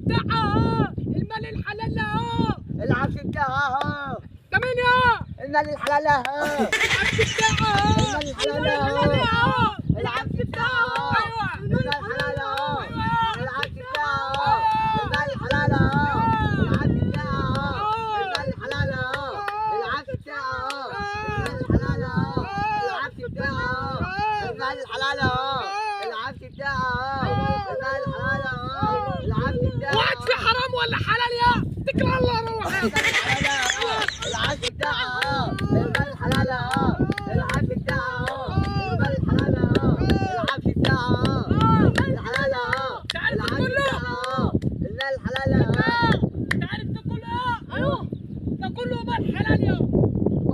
بتاعها، المال الحلال اهو. العفش بتاعها. ده مين يا؟ المال الحلال اهو. العفش بتاعها. المال الحلال المال الحلال اهو. العفش بتاعها. ايوه. المال الحلال اهو. العفش بتاعها. المال الحلال اهو. العفش بتاعها. المال الحلال اهو. العفش بتاعها. المال الحلال اهو. العفش بتاعها. المال الحلال اهو. العفش بتاعها. المال الحلال اهو. العفش بتاعها. وقعت في حرام ولا حلال يا؟ اتكل على الله روح يا. العفش بتاعها. المال الحلال اهو. العفش بتاعها. المال الحلال اهو. العفش بتاعها. الحلال اهو. تعرف العفش كله؟ بتاعها. المال الحلال اهو. انت عارف ده كله ايه؟ ايوه ده كله مال حلال يا.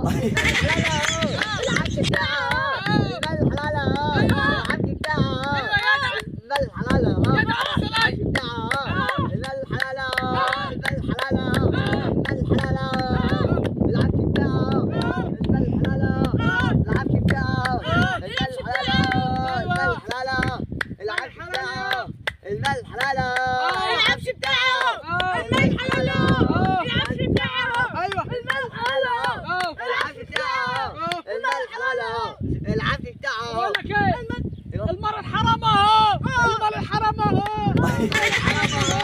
الحلال اهو. العفش بتاعها. المال الحلال اهو. العفش بتاعها. ايوه يا ده. المال الحلال اهو. يا ده عسل. بتاعها. المال الحلال اهو. المال الحلال اهو. المال الحلال اهو. العفش بتاعها. المال الحلال اهو. العفش بتاعها. المال الحلال اهو. المال الحلال اهو. العفش بتاعها. المال الحلال اهو. العفش بتاعه. المال الحلال اهو. العفش بتاعه. ايوه. المال الحلال اهو. العفش بتاعه. المال الحلال اهو. العفش بتاعه. بقول لك ايه؟ المال الحرام اهو. المال الحرام اهو. الحرام اهو.